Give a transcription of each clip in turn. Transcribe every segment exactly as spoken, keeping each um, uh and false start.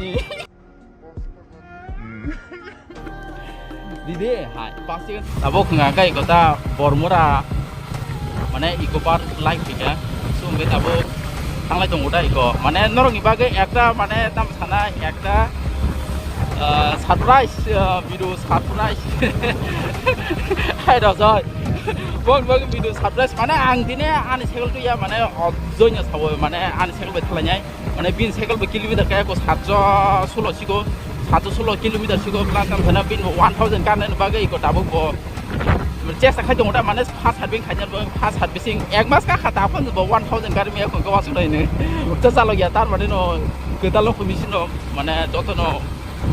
Didi, hai, plastic. Tabuk hwnka khe iko ta Bormura, mane eco park lai phika. So, hwnkhe tabuk thanglai tongo ta iko. Mane norokni bagwi ekta, mane tam sana ekta, ah, surprise, ah, video surprise. Hai, Rojoi. Bok, bok video surprise. Mane ang dine ani cycle tuya, mane objoino sawo, mane ani cycle bai thalainai. Mane bini cycle bo kilometer kaya ko satso solo siko, satso solo kilometer siko, plus ang sana bini one thousand karnai bagwi ko tabuk bo. Chesta khai tongo ta mane fast servicing khaina bo, fast servicing ek mas ka khata phone bo one thousand kar mi ko gawa sunai ne. Cha chalo ya tar mane no kwtal no commission no mane joto no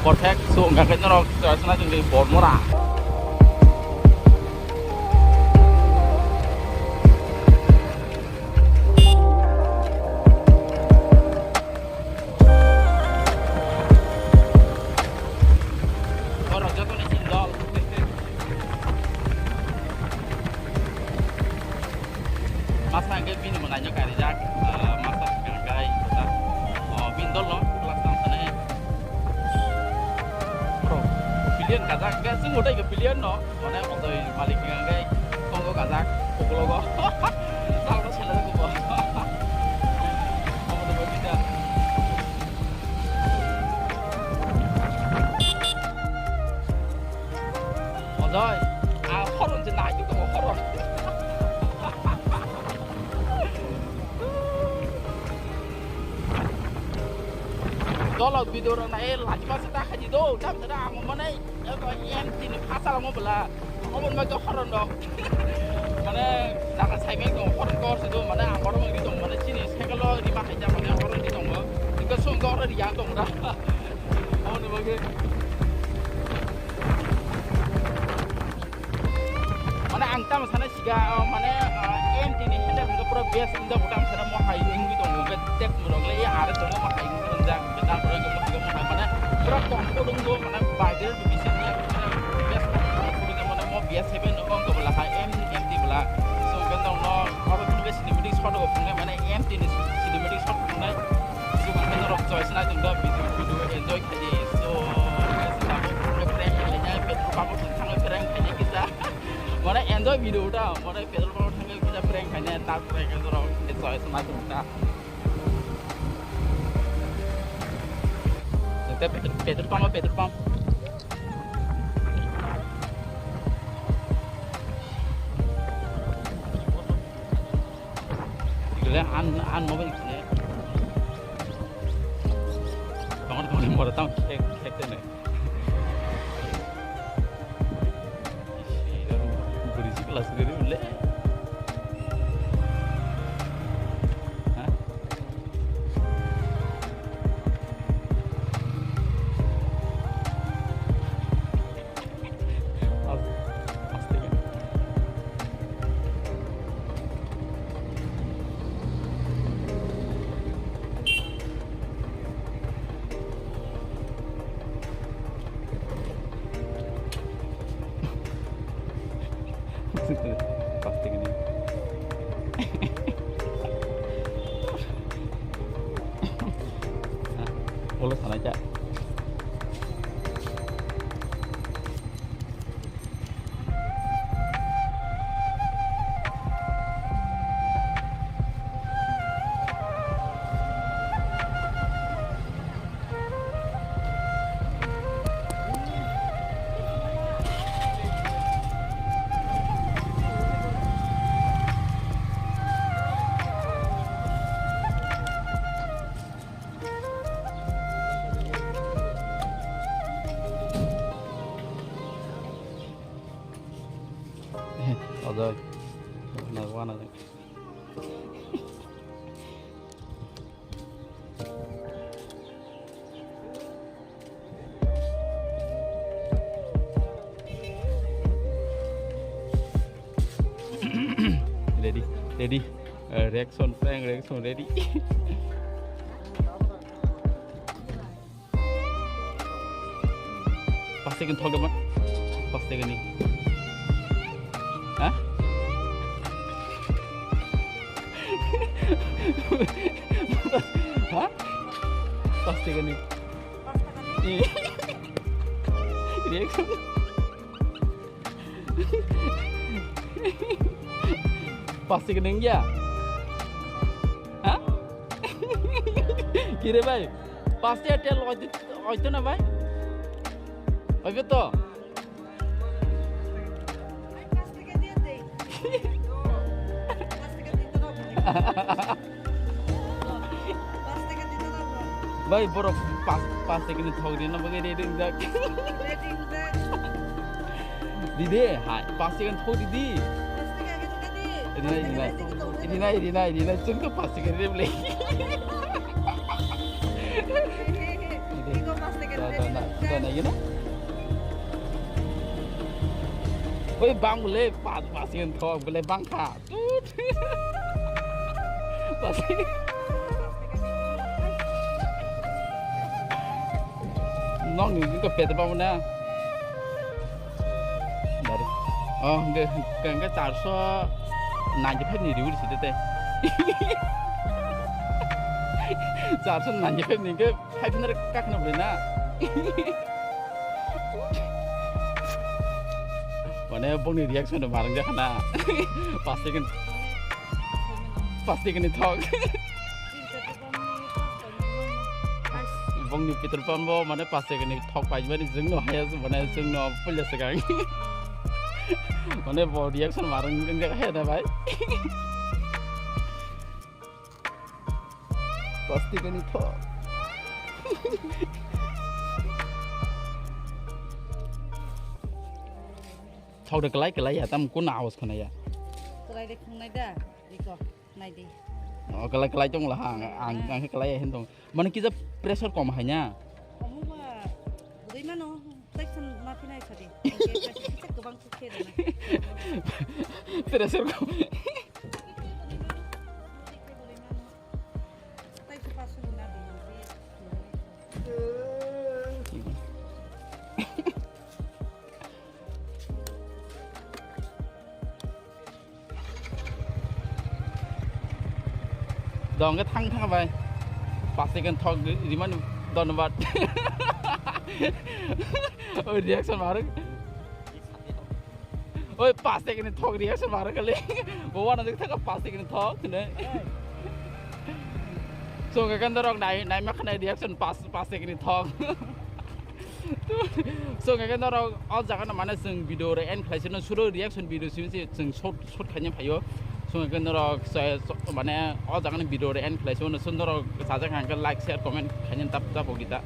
perfect so ga khai no rok sana jong Bormura. Borok joto ni chini dol. Masa hwnkhe bini mwnaino karijak, ah, masa hwnkhe hwnkhe hai kota. Oh, bini dol no class tang sane. Bro, billion kajak, hwnkhe chwng utai khe billion no. Mane, Ojoi malik ni hwnkhe tongo kajak, ukulogo. Tamo sila ko bo. Omo to bo kita. Ojoi, a horon je nai to horon. Dolok video rok nai lajima se ta khaji do, tam se da ang mane. Eko M T ni phasal mo bela. Obon bai ko horon dok. Mane jaga sai bai ko horon ko se do mane ang horon ri dong mane chini sekalo ri ma hai ja mane horon ri dong. Iko sung ko horon ri yang dong da. Obon bai ke. Mane ang tamo sana siga, oh, mane, ah, M T ni handle hingga pura best hingga bukan sana mo hai ingwi dong. Tek murok le ya are dong mo hai ingwi dong. Kita pura ke mo hai mo hai mane pura comfortable dong mane bagel bisi ni best comfortable mane mo biasa ben no ko bela hai M T bela. So ben dong no oro tun ke cinematic shot ko phungnai mane M T ni cinematic shot phungnai. So ben dong rok choice na dong da video video enjoy khaji. So guys, tabuk prank khailai petrol pump thang prank khailai kita. Mane enjoy video ta mane petrol pump thang kita prank khailai ta prank enjoy rok choice na dong da. Petrol, petrol pump, petrol pump. Gila, an, an mobile sini. Bangun, bangun, mora tang, khek, khek, khek, khek. Isi, beri si kelas gede, ule. Hah? Plastic ini. Nah, ulo sana aja. Ojoi. Na wana. Ready, ready. Eh, reaction, prank reaction, ready. Pas second thok dama. Pas second ni. Hah? Hah? Pas second ni. Reaction. Plastic nengya? Ha? Kire bai? Plastic tel oito na bai? Oito to? Bai, borok pas, pas second ni thok rina bagwi ready wngjak. Didi, hai, pas second thok didi. Rinai, rinai. Rinai, rinai, rinai. Chwng to pas second ri bwle. Didi. Da, da, na, da, na, you know? Oi, bang bwle, pas, pas second thok bwle, bang kha. Tut. Pas second. Nokni wngkha petrol pump na. Dari. Oh, hwnkhe, hwnkhe charso ninety five ni reward side te. Charso ninety five ni hwnkhe five hundred kakhna bwle na. Mane bongni reaction rok marang jakha na. Pas second. Pas second ni thok. Bongni petrol pump bo mane pas second ni thok paimani jwngno haya mane jwngno puila swkang. Mane bo reaction marang jakha na bai. Plastic ani thok. Thok de kelai kelai ya, tam kun awas khana ya. Kelai de khungnai da, iko, nai di. Oh, kelai kelai tong lah, ang, ang, ang kelai ya hentong. Mane kisa pressure kom hanya. Omo ba, bwrwi mano, tekan ma phinai sadi. Kisa kwbang khe rwna. Pressure kom. Dong ke thang thang bai. Plastic and thok di, di mani donbad. Oh, reaction maruk. Oi, plastic ni thok reaction maruk kali. Bo wana dik thaka plastic ni thok ne. So, ke kan dorok nai, nai makna reaction pas, plastic ni thok. So, hwnkhe norok o jaga no mane chwng video re end khlai sino, suro reaction video simi se chwng short, short khaina phaio. So, hwnkhe norok se, so, mane o jaga ni video re end khlai sino, so norok sajak hwnkhe like, share, comment khaina tap, tap, ogita.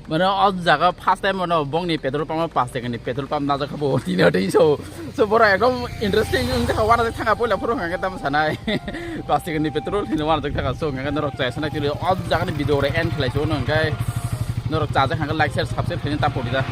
Mane o jaga first time mano bongni petrol pump o pas tekani petrol pump najak kha bo tini hotei so. So borok ekdom interesting wng kha, wanajak thang kha, poila phuru hwnkha khe tamo sanai pas tekani petrol hino wanajak thang kha. So hwnkha khe norok chaya sanai tini o jaga ni video rok end khlai so, hwnkha khe norok chajak hwnkha khe like, share, subscribe khaina ta pori da.